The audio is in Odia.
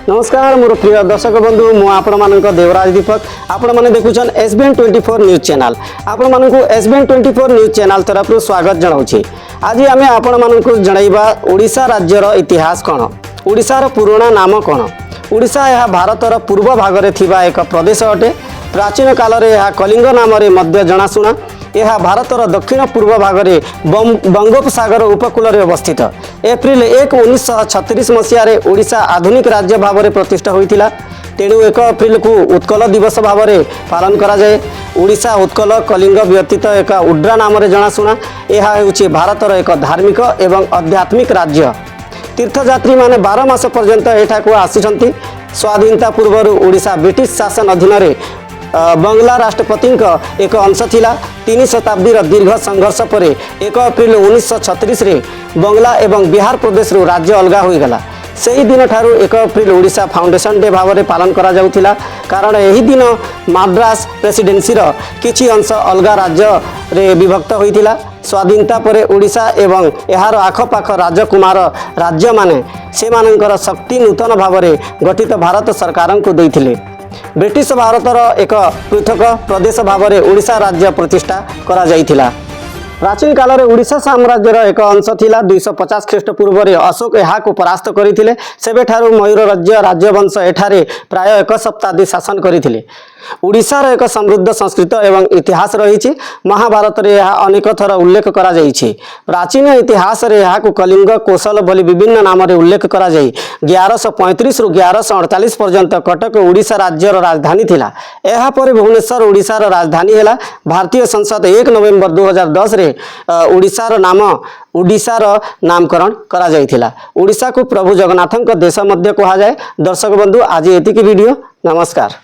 ନମସ୍କାର ମୋର ପ୍ରିୟ ଦର୍ଶକ ବନ୍ଧୁ, ମୁଁ ଆପଣମାନଙ୍କ ଦେବରାଜ ଦୀପକ। ଆପଣମାନେ ଦେଖୁଛନ୍ SBN 24 news channel. ଆପଣମାନଙ୍କୁ SBN 24 news channel ତରଫରୁ ସ୍ୱାଗତ ଜଣାଉଛି। ଆଜି ଆମେ ଆପଣମାନଙ୍କୁ ଜଣାଇବା ଓଡ଼ିଶା ରାଜ୍ୟର ଇତିହାସ କ'ଣ, ଓଡ଼ିଶାର ପୁରୁଣା ନାମ କ'ଣ। ଓଡ଼ିଶା ଏହା ଭାରତର ପୂର୍ବ ଭାଗରେ ଥିବା ଏକ ପ୍ରଦେଶ ଅଟେ। ପ୍ରାଚୀନ କାଳରେ ଏହା କଳିଙ୍ଗ ନାମରେ ମଧ୍ୟ ଜଣାଶୁଣା। ଏହା ଭାରତର ଦକ୍ଷିଣ ପୂର୍ବ ଭାଗରେ ବଙ୍ଗୋପସାଗର ଉପକୂଳରେ ଅବସ୍ଥିତ। ଏପ୍ରିଲ 1, 1936 ମସିହାରେ ଓଡ଼ିଶା ଆଧୁନିକ ରାଜ୍ୟ ଭାବରେ ପ୍ରତିଷ୍ଠା ହୋଇଥିଲା। ତେଣୁ 1 ଏପ୍ରିଲକୁ ଉତ୍କଳ ଦିବସ ଭାବରେ ପାଳନ କରାଯାଏ। ଓଡ଼ିଶା ଉତ୍କଳ, କଳିଙ୍ଗ ବ୍ୟତୀତ ଏକ ଉଡ୍ରା ନାମରେ ଜଣାଶୁଣା। ଏହା ହେଉଛି ଭାରତର ଏକ ଧାର୍ମିକ ଏବଂ ଆଧ୍ୟାତ୍ମିକ ରାଜ୍ୟ। ତୀର୍ଥଯାତ୍ରୀମାନେ 12 ମାସ ପର୍ଯ୍ୟନ୍ତ ଏଠାକୁ ଆସିଛନ୍ତି। ସ୍ୱାଧୀନତା ପୂର୍ବରୁ ଓଡ଼ିଶା ବ୍ରିଟିଶ ଶାସନ ଅଧୀନରେ ବଙ୍ଗଳା ରାଷ୍ଟ୍ରପତିଙ୍କ ଏକ ଅଂଶ ଥିଲା। 3 ଶତାବ୍ଦୀର ଦୀର୍ଘ ସଂଘର୍ଷ ପରେ 1 ଏପ୍ରିଲ 1936ରେ ବଙ୍ଗଳା ଏବଂ ବିହାର ପ୍ରଦେଶରୁ ରାଜ୍ୟ ଅଲଗା ହୋଇଗଲା। ସେହି ଦିନଠାରୁ 1 ଏପ୍ରିଲ ଓଡ଼ିଶା ଫାଉଣ୍ଡେସନ ଡେ ଭାବରେ ପାଳନ କରାଯାଉଥିଲା, କାରଣ ଏହି ଦିନ ମାଡ୍ରାସ ପ୍ରେସିଡେନ୍ସିର କିଛି ଅଂଶ ଅଲଗା ରାଜ୍ୟରେ ବିଭକ୍ତ ହୋଇଥିଲା। ସ୍ୱାଧୀନତା ପରେ ଓଡ଼ିଶା ଏବଂ ଏହାର ଆଖପାଖ ରାଜକୁମାର ରାଜ୍ୟମାନେ ସେମାନଙ୍କର ଶକ୍ତି ନୂତନ ଭାବରେ ଗଠିତ ଭାରତ ସରକାରଙ୍କୁ ଦେଇଥିଲେ। ବ୍ରିଟିଶ ଭାରତର ଏକ ପୃଥକ ପ୍ରଦେଶ ଭାବରେ ଓଡ଼ିଶା ରାଜ୍ୟ ପ୍ରତିଷ୍ଠା କରାଯାଇଥିଲା। ପ୍ରାଚୀନ କାଳରେ ଓଡ଼ିଶା ସାମ୍ରାଜ୍ୟର ଏକ ଅଂଶ ଥିଲା। 250 ଖ୍ରୀଷ୍ଟପୂର୍ବରେ ଅଶୋକ ଏହାକୁ ପରାସ୍ତ କରିଥିଲେ। ସେବେଠାରୁ ମୌର୍ଯ୍ୟ ରାଜବଂଶ ଏଠାରେ ପ୍ରାୟ ଏକ ଶତାବ୍ଦୀ ଶାସନ କରିଥିଲେ। ଓଡ଼ିଶାର ଏକ ସମୃଦ୍ଧ ସଂସ୍କୃତି ଏବଂ ଇତିହାସ ରହିଛି। ମହାଭାରତରେ ଏହା ଅନେକ ଥର ଉଲ୍ଲେଖ କରାଯାଇଛି। ପ୍ରାଚୀନ ଇତିହାସରେ ଏହାକୁ କଳିଙ୍ଗ, କୋଶଲ ଭଳି ବିଭିନ୍ନ ନାମରେ ଉଲ୍ଲେଖ କରାଯାଇ 1135ରୁ 1148 ପର୍ଯ୍ୟନ୍ତ କଟକ ଓଡ଼ିଶା ରାଜ୍ୟର ରାଜଧାନୀ ଥିଲା। ଏହାପରେ ଭୁବନେଶ୍ୱର ଓଡ଼ିଶାର ରାଜଧାନୀ ହେଲା। ଭାରତୀୟ ସଂସଦ 1 ନଭେମ୍ବର 2010ରେ ଓଡ଼ିଶାର ନାମ ଓଡ଼ିଶାର ନାମକରଣ କରାଯାଇଥିଲା। ଓଡ଼ିଶାକୁ ପ୍ରଭୁ ଜଗନ୍ନାଥଙ୍କ ଦେଶ ମଧ୍ୟ କୁହାଯାଏ। ଦର୍ଶକ ବନ୍ଧୁ, ଆଜି ଏତିକି ଭିଡ଼ିଓ। ନମସ୍କାର।